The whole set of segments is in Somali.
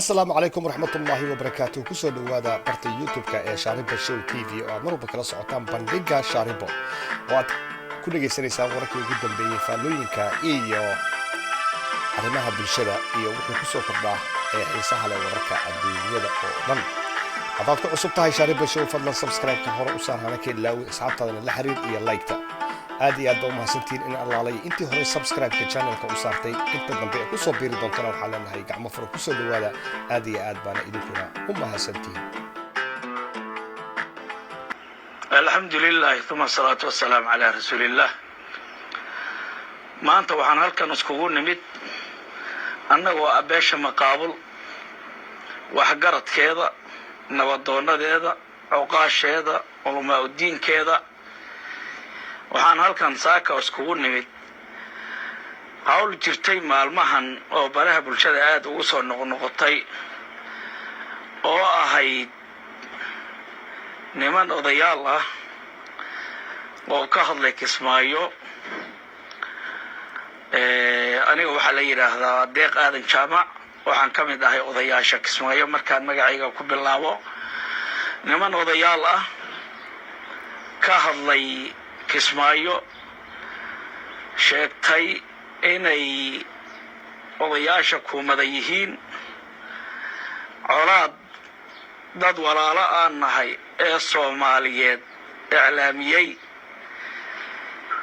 Asalaamu calaykum waraxmatullaahi wabarakaatu. Kusoo dhowaada barta YouTube-ka ee Shaaribo Show TV oo aad mar walba kala socotaan bandhiga Shaaribo, oo aad ku dhegaysanaysaan wararkii ugu dambeeyey, faallooyinka iyo arrimaha bulshada iyo wuxuu kusoo kordhaa ee xiisaha leh, wararka adduunyada oo dhan. Haddaad ku cusub tahay Shaaribo Show, fadlan subscribe-ka hore u saar, hana ka ilaawi, asxaabtaadana la xiriir iyo like-ta. Aad iyo aad ba umahadsantihiin in allaalay intii hore subscribe-ka channelka u saartay. Inta dambe ee kusoo biiri doontana waxaa leenahay gacmo fura kusoo dhowaada. Aad iyo aad baana idinkuna u mahadsantihiin. Alxamdu lilah, uma asalaatu wasalaamu calaa rasuuliillah. Maanta waxaan halkan iskugu nimid annagoo ah beesha Maqaabul, waxgaradkeeda, nabadoonadeeda, cuqaasheeda, culamaa udiinkeeda. Waxaan halkan saaka iskugu nimid hawl jirtay maalmahan oo baraha bulshada aada ugu soo noqnoqotay, oo ahayd niman odayaal ah oo ka hadlay Kismaayo. Aniga waxaa la yidhaahdaa Deeq Aadan Jaamac, waxaan ka mid ahay odayaasha Kismaayo. Markaan magacayga ku bilaabo, niman odayaal ah ka hadlay Kismaayo, sheegtay inay odayaasha kuumada yihiin, colaad dad walaalo aan nahay ee Soomaaliyeed iclaamiyey.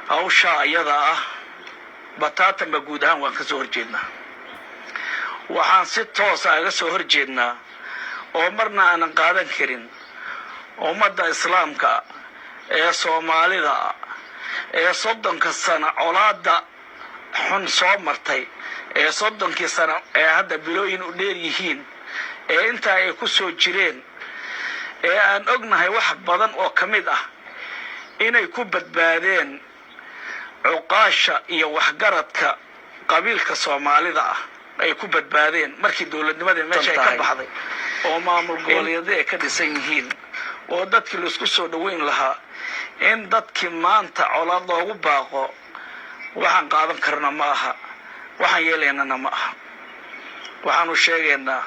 Hawshaa iyada ah bataatanba guud ahaan waan ka soo horjeednaa. Waxaan si toosa aga soo horjeednaa oo marna aanan qaadan karin ummadda islaamka ee Soomaalida ee 30-ka sano colaadda xun soo martay, ee 30-kii sano ee hadda bilooyin u dheer yihiin, ee intaa ay ku soo jireen, ee aan ognahay wax badan oo ka mid ah inay ku badbaadeen cuqaasha iyo waxgaradka qabiilka Soomaalida ah, ay ku badbaadeen markii dowladnimadii meesha ay ka baxday oo maamul goboleedyada ay ka dhisan yihiin oo dadkii laisku soo dhoweyn lahaa, in dadkii maanta colaad loogu baaqo waxaan qaadan karna ma aha, waxaan yeelaynana ma aha. Waxaanu sheegaynaa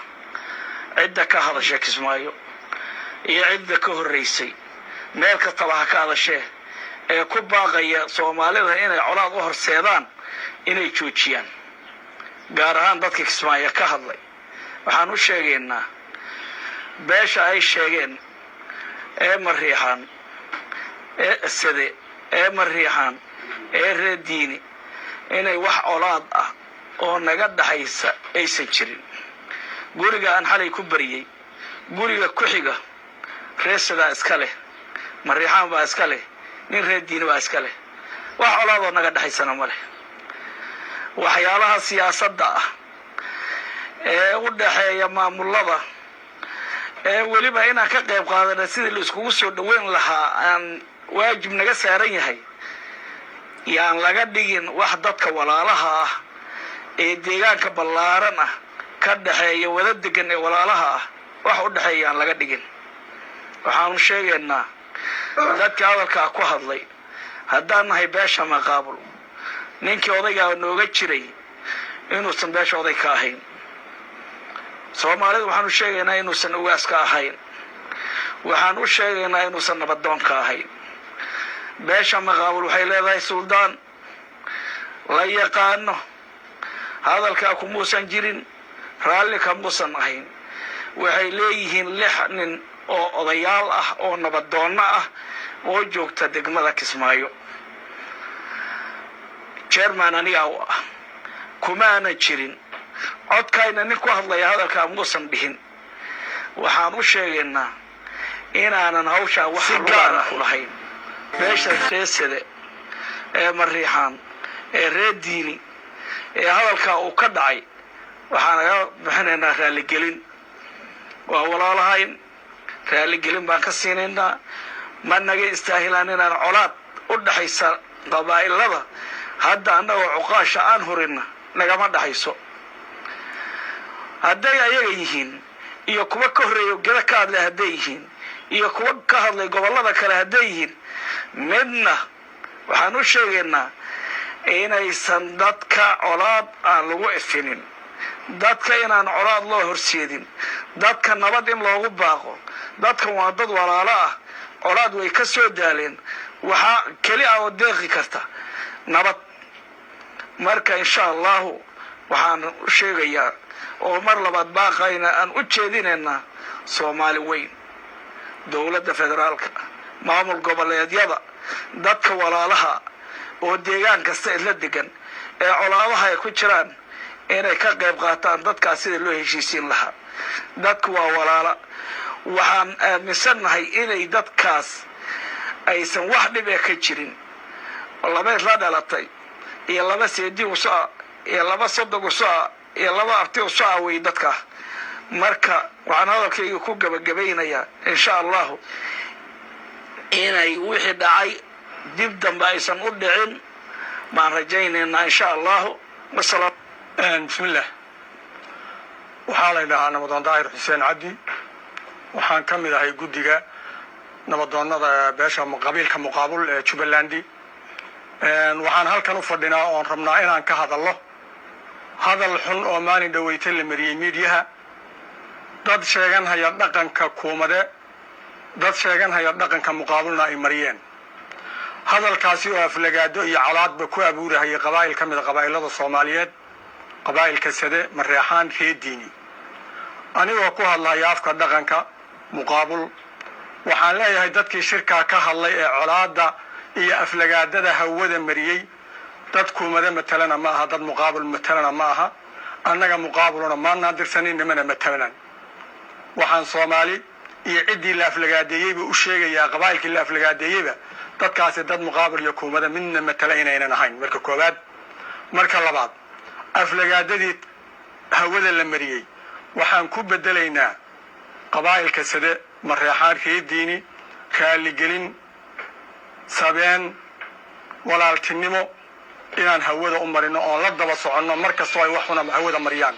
cidda ka hadasha Kismaayo iyo cidda ka horraysay, meel kastaba ha ka hadashee, ee ku baaqaya Soomaalida inay colaad u horseedaan inay joojiyaan. Gaar ahaan dadka Kismaayo ka hadlay waxaan u sheegaynaa beesha ay sheegeen ee Mariixaan, ee Sade, ee Mariixaan, ee reer Diini inay wax colaad ah oo naga dhaxaysa aysan jirin. Guriga aan xalay ku bariyey, guriga ku xiga reer Sadaa iska leh, Mariixaan baa iska leh, nin reer Diini baa iska leh. Wax colaadoo naga dhexaysana ma leh. Waxyaalaha siyaasadda ah ee u dhaxeeya maamulada, ee weliba inaan ka qayb qaadana sidii la iskugu soo dhoweyn lahaa aan waajib naga saaran yahay, yaan laga dhigin wax dadka walaalaha ah ee deegaanka ballaaran ah ka dhexeeya, wada degan ee walaalaha ah wax u dhexeeya yaan laga dhigin. Waxaanu sheegaynaa dadka hadalkaa ku hadlay, haddaan nahay beesha Maqaabul, ninkii odaygaa nooga jiray inuusan beesha oday ka ahayn. Soomaalida waxaanu sheegaynaa inuusan ugaas ka ahayn. Waxaan u sheegaynaa inuusan nabadoon ka ahayn. Beesha Maqaabul waxay leedahay suldaan la yaqaano. Hadalkaa kumuusan jirin, raalli kamuusan ahayn. Waxay leeyihiin lix nin oo odayaal ah oo nabadoonno ah oo joogta degmada Kismaayo. Chairman anigaa u ah, kumaana jirin codkayna. Nin ku hadlaya hadalkaa muusan dhihin. Waxaan u sheegaynaa inaanan hawshaa wax gaara ku lahayn. Beesha reer Sade ee Mariixaan ee reer Diini ee hadalkaa uu ka dhacay waxaan naga bixinaynaa raaligelin. Waa walaalahayn, raaligelin baan ka siinaynaa. Ma naga istaahilaan inaan colaad u dhaxaysa qabaa'ilada hadda annagoo cuqaasha aan hurinna nagama dhaxayso. Hadday ayaga yihiin iyo kuwa ka horreeya geda ka hadlay hadday yihiin iyo kuwa ka hadlay gobollada kale hadday yihiin, midna waxaan u sheegaynaa inaysan dadka colaad aan lagu ifinin, dadka inaan colaad loo horseedin, dadka nabad in loogu baaqo. Dadkan waa dad walaalo ah, colaad way ka soo daaleen. Waxaa keli ah oo deeqi karta nabad. Marka insha Allahu waxaan u sheegayaa oo mar labaad baaqayna aan u jeedinaynaa Soomaali weyn, dowladda federaalka, maamul goboleedyada, dadka walaalaha oo deegaan kasta isla degan ee colaadaha ay ku jiraan inay ka qayb qaataan dadkaas sida loo heshiisiin lahaa. Dadku waa walaala. Waxaan aaminsannahay inay dadkaas aysan wax dhib ee ka jirin. Laba isla dhalatay iyo laba seedi uso-a iyo laba sodog uso-a iyo laba abti uso-a wey dadkaa. Marka waxaan hadalkayga ku gabagabaynayaa, insha Allahu, inay wixii dhacay dib dambe aysan u dhicin baan rajaynaynaa, insha Allahu. Wasalaam. Bismillaah. Waxaa la dhahaa Nabadoon Daahir Xuseen Cabdi. Waxaan ka mid ahay guddiga nabadoonnada beesha qabiilka Muqaabul ee Jubbalandi. Waxaan halkan u fadhinaa oon rabnaa inaan ka hadallo hadal xun oo maalin dhaweyta la mariyey miidyaha. Dad sheeganhaya dhaqanka Kuumade, dad sheeganhaya dhaqanka Muqaabulna ay mariyeen hadalkaasi oo aflagaado iyo colaadba ku abuurahayay qabaa'il ka mida qabaa'ilada Soomaaliyeed, qabaa'ilka Sade, Mareexaan, Reediini. Anigoo ku hadlaya afka dhaqanka Muqaabul, waxaan leeyahay dadkii shirkaa ka hadlay ee colaadda iyo aflagaadada hawada mariyey dad Kuumada matalana ma aha, dad Muqaabul matalana ma aha. Annaga Muqaabuluna maanaan dirsanin, nimana matalanan. Waxaan Soomaali iyo ciddii la aflagaadeeyeyba u sheegayaa, qabaa'ilkii la aflagaadeeyeyba, dadkaasi dad Muqaabul iyo Kuumada midna matala inaynan ahayn marka koowaad. Marka labaad, aflagaadadii hawada la mariyey waxaan ku bedelaynaa qabaa'ilka Sade, Mareexaan, Reediini raaligelin, sabeen, walaaltinimo inaan hawada u marino oon la daba soconno mar kastoo ay wax xuna hawada mariyaan.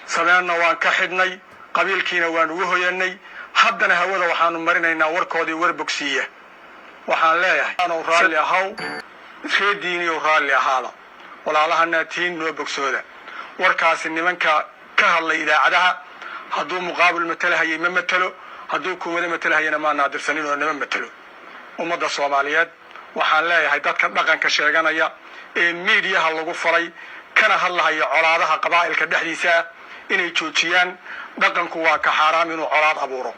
Sabeenna waan ka xidhnay, qabiilkiina waan ugu hoyanay. Haddana hawada waxaanu marinaynaa warkoodii war bogsiiya. Waxaan leeyahay aanu raalli ahaw, Reediiniyow, raalli ahaada, walaalahanaa tiin, noo bogsooda. Warkaasi nimanka ka hadlay idaacadaha hadduu Muqaabil matalahayay ma matelo, hadduu Kuumada matalahayana maa naadirsanin oo nama matelo. Ummadda Soomaaliyeed waxaan leeyahay, dadka dhaqanka sheeganaya ee miidiyaha lagu falay kana hadlahaya colaadaha qabaa'ilka dhexdiisa ah inay joojiyaan. Dhaqanku waa ka xaaraam inuu colaad abuuro.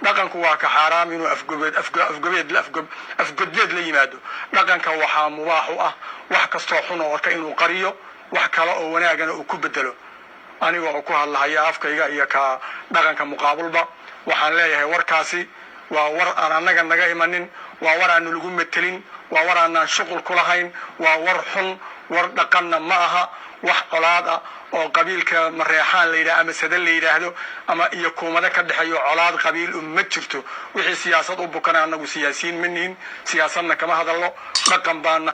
Dhaqanku waa ka xaaraam inuu afgobeed afgobeed afgodbeed la yimaado. Dhaqanka waxaa mubaax u ah wax kastoo xun oo arka inuu qariyo, wax kale oo wanaagana uu ku bedelo. Aniga oo ku hadlahaya afkayga iyo ka dhaqanka Muqaabulba, waxaan leeyahay warkaasi waa war aan annaga naga imanin, waa war aanu lagu metelin, waa war aanaan shuqul ku lahayn, waa war xun, war dhaqanna ma aha. Wax colaad ah oo qabiilka Mareexaan la yidhaha ama Sade la yidhaahdo ama iyo Kuumado ka dhexeeyo colaad qabiil um ma jirto. Wixii siyaasad u bukana, annagu siyaasiyiin ma nihin, siyaasadna kama hadalno, dhaqan baana.